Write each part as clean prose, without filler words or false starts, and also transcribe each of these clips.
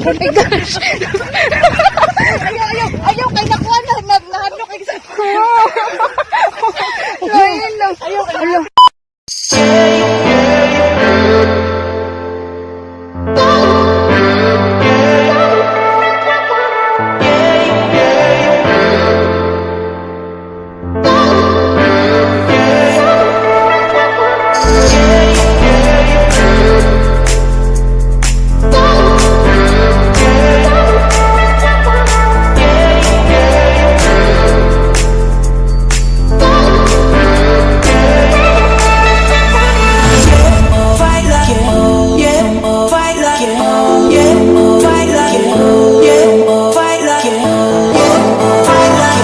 Oh my gosh. Ayaw, ayaw, ayaw, kay nakuha na, nahadlok kay sa Ayun lang. Ayaw, ayaw. Fight like yeah, fight like yeah, fight like yeah, fight like yeah, fight like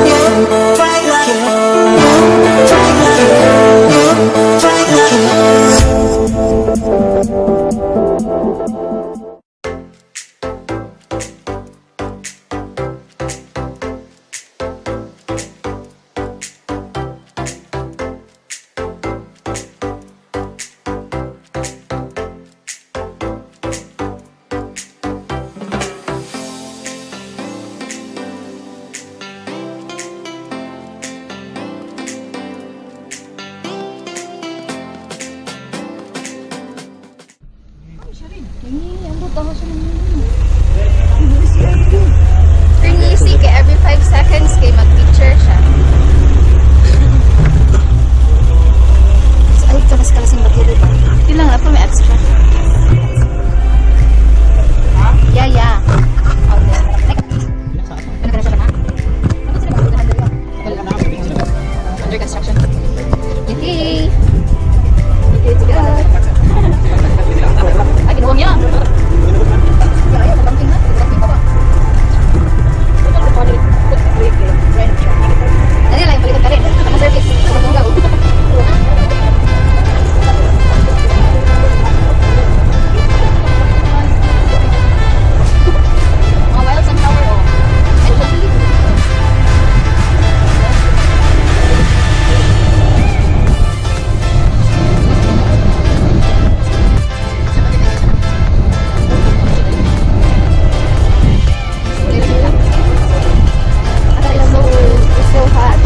yeah, fight like yeah, fight like yeah, fight like. Easy kay every 5 seconds kay mag-picture siya. Ay, kalas kalas yung battery ba? Yun lang pa may extra. Yeah. Under construction. Okay. Good to go. Ay, ginawa niya. Ay, mabanting na. Mabanting pa ba? Ano lang, balikan ka rin. Ang service. Sa Mga wild sunflower, oh. Ay, lovely. It's so, it's so hot.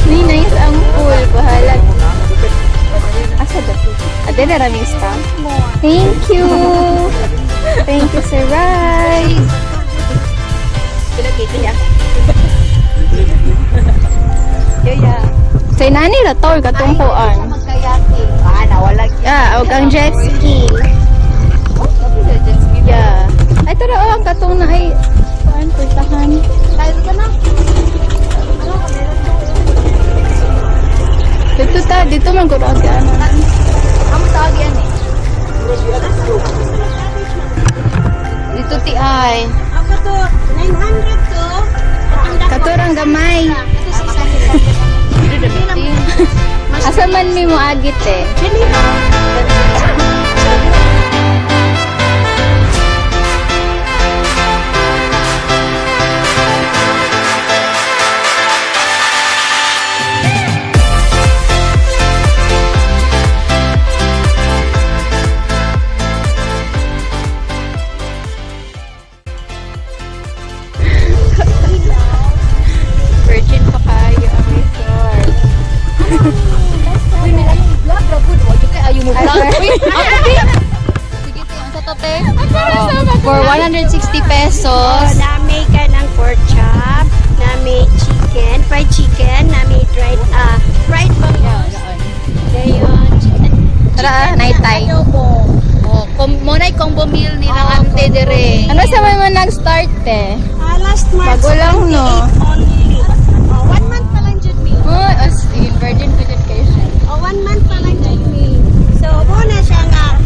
Ni nice ang pool. Bahala. Asa ba? Ate, maraming staff. Thank you. Thank you, Sir Rai. Yeah. Kay nani ra to katungkuan. Magkayaking. Ah, nawala. Ah, og ang jet ski. Yeah. Ay, tara, oh, ang katong na ay kuan pultahan. Tayo ka na. Dito ta, dito man guro ang ano. Amo tawag yan eh. Dito ti ay. Ako to, 900 to. Katurang gamay. Asa man mi mo agit eh. Virgin pa kayo ang resort. Uy, may ayong vlog, ra gud. Wa jud kay ayo mo vlog. Uy, ako di. Sige, te, ang sa to, te? Oh, for 160 pesos. Nami ka ng pork chop, nami chicken, fried chicken, nami dried, fried bangus. Dayon, chicken. Tara, night time. Adobo. Oh, mo na combo meal nila ante dire. Ano sa may mo nag-start eh? Ah, last March Bago lang, no? 28 only. Oh, 1 month pa lang jud mi. Oh, as in, virgin pa dyan kayo siya. Oh, 1 month pa lang jud mi. So, mo na siya nga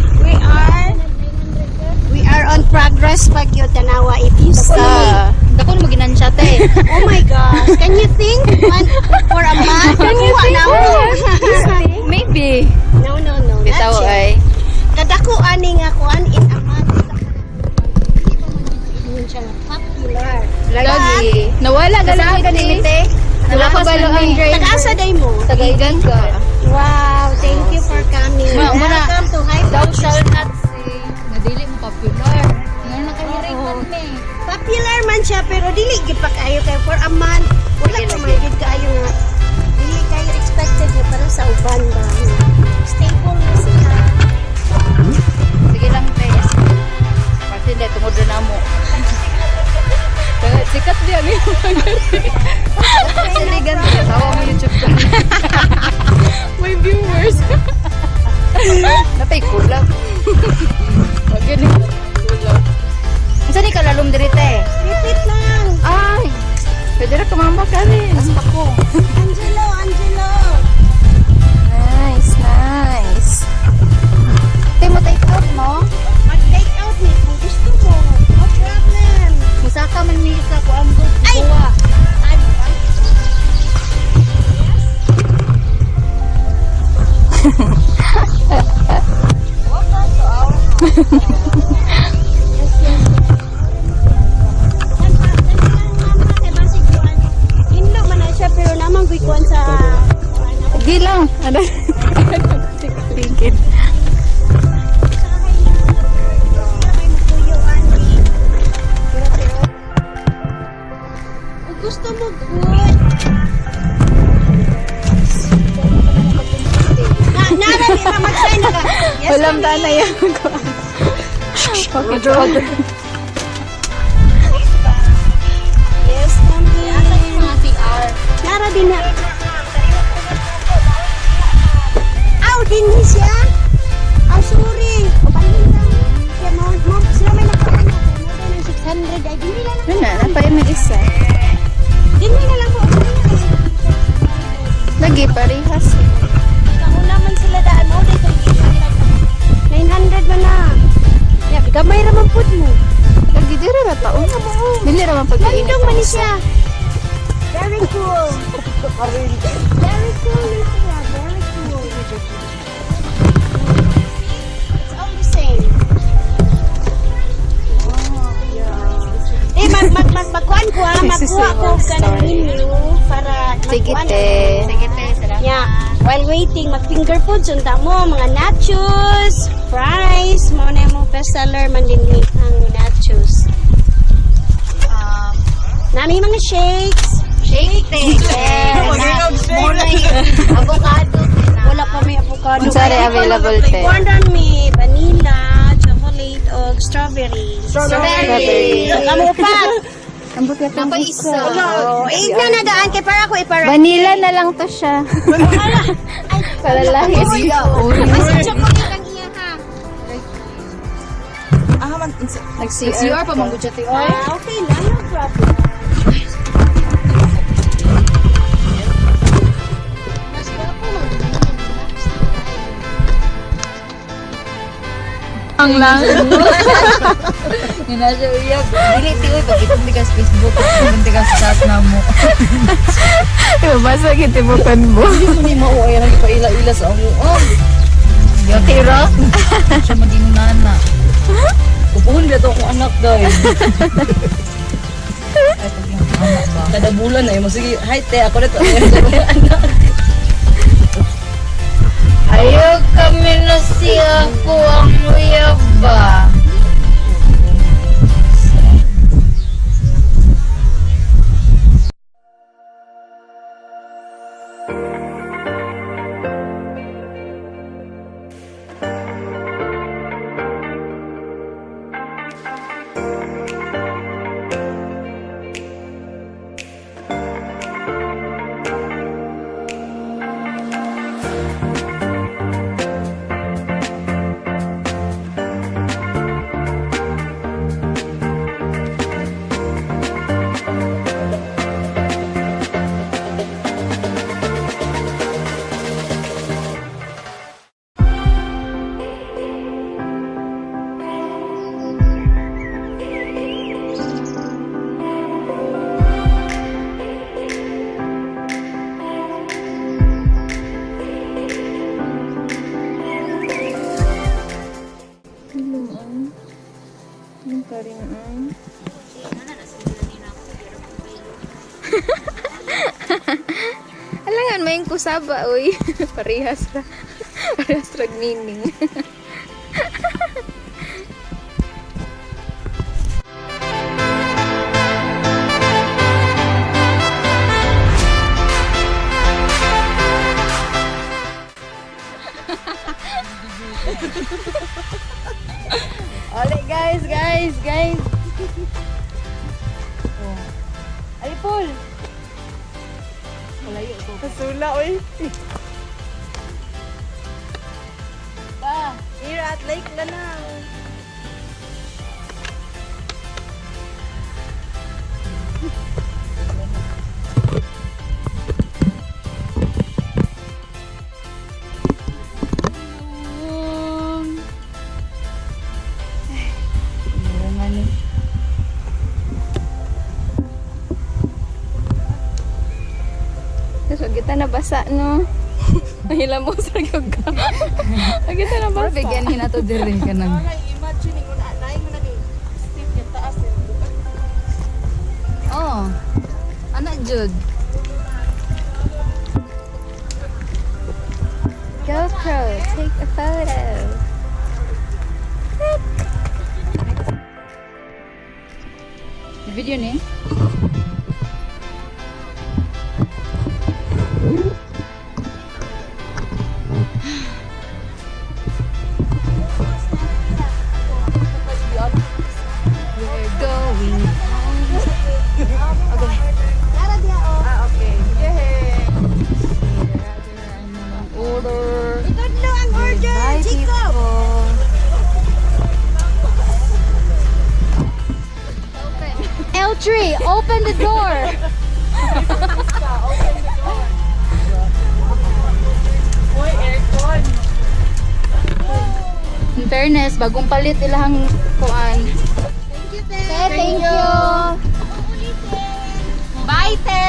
we are on progress pag yun tanawa if you see. Ah. Dako mo ginansya te. Oh my gosh. Can you think one for a month? Can you Nakuha think na ako. Maybe. No, no, no. Not Bitaw yet. ay. Kadako ani nga kuan in a month. Hindi pa man jud siya nga popular. Lagi. Nawala Kasama galang ganimite. Wala ka balo ang driver. Taga-asa day mo? Tagaigan ka. Wow. ni. Welcome to High Thou shall not say na dili mo popular. Nga nakahirig man ni. Popular man siya pero dili gyud pa kaayo kay for a month. Wala pa man gyud kaayo nga. Dili kayo expected nga para sa uban ba. Stable na siya. Sige lang, te. Kasi hindi, tungod na mo. Sikat di ang iyong Siligan siya. Tawa mo YouTube ka. May viewers. Napay kulap. Wag yun eh. Kulap. Saan ni kalalom diri, te? Repeat lang. Ay! Pwede ra kumamba ka rin. As ko. Angelo, Angelo. Nice, nice. Te mo take out mo? Mag-take out ni kung gusto mo. No problem. Musaka man mi sa kuan ko. Ay! Ano ba? Yes, yes, yes. Yan pa, yan lang, mama, kay basig kuan. Hinlo man na siya pero namang kuy kuan sa kuan. Di lang. Ano? Tingin. Kung gusto mo good. Na, nara ni ma mag-sign na ka. Yes, Walang mami. tanay ako. Pocket water. Yes, mami. Nara din na. Aw, din ni siya. Aw, sorry. O, balhin lang. Kaya mo, mo, sila may nakaano. Mo daw ng 600. Ay, din nila lang. Ano na, napay may isa. Din nila lang po. Lagi parehas. Kauna man sila daan mo. Dito, 900 man na. Ya, gamay ra man pud mo. Lagi dira ra taon. Dili ra man pagkainit. Landong man ni siya. Very cool. Very cool, Lisa. Very cool. It's all the same. Eh, mag, mag, mag, magkuhan ko ha. This is Magkuha a ko long ka ng story. menu para Sige magkuhan te. ako. Yeah. While waiting, mag finger foods unta mo mga nachos, fries, mao na mo best seller man din ni ang nachos. Nami mga shakes. Shake te. Avocado. Wala pa may avocado. Unsa rin available te? Corn on me, vanilla, chocolate og strawberry. Strawberry. Kamo pa. Ambot ka tong isa. Oh, igna na daan kay para ko ipara. Vanilla na lang to siya. Para lahis. Basta chocolate ang iya ha. Nag-CR pa manggod siya te. Ah, okay lang, no problem. Ang lang. Yun na siya uyab. Dili ti uy, pag itong tigas Facebook, itong tigas chat na mo. Ibabasa kitibukan mo. Hindi mo ni mauay ang ipaila-ila sa amo. Oh, Tiro? siya maging nana. Kupuhon ba ito akong anak dahil. Ay, pag yung anak ba? Kada bulan ay mo sige, hi te, ako na to. Anak. Ayaw kami na siya ko ang uyab ba? Alangan, may kusaba, uy. Parehas ra. Parehas rag meaning. Ole guys, guys, guys. Oh. Alipol. Malayo ko. Kasula, oy. Pa. Here at Lake Lanao. Ay, ni. So, kita nabasa, no? Mahilamos ra gyud ka. Kita nabasa. Bigyan ni nato diri ka nang. Imagine ko na naay mo na ni Steve yung taas ni bukat. Oh. Ana jud. GoPro, take a photo. Click. Video ni? We're going home. Okay. Tara diya oh. Ah, okay. Yay! Order. Itudlo ang order, Bye, Chico. L3, open the door. Oy, aircon. In fairness, bagong palit ilahang kuan. Thank you, te. Thank you. Bye, te.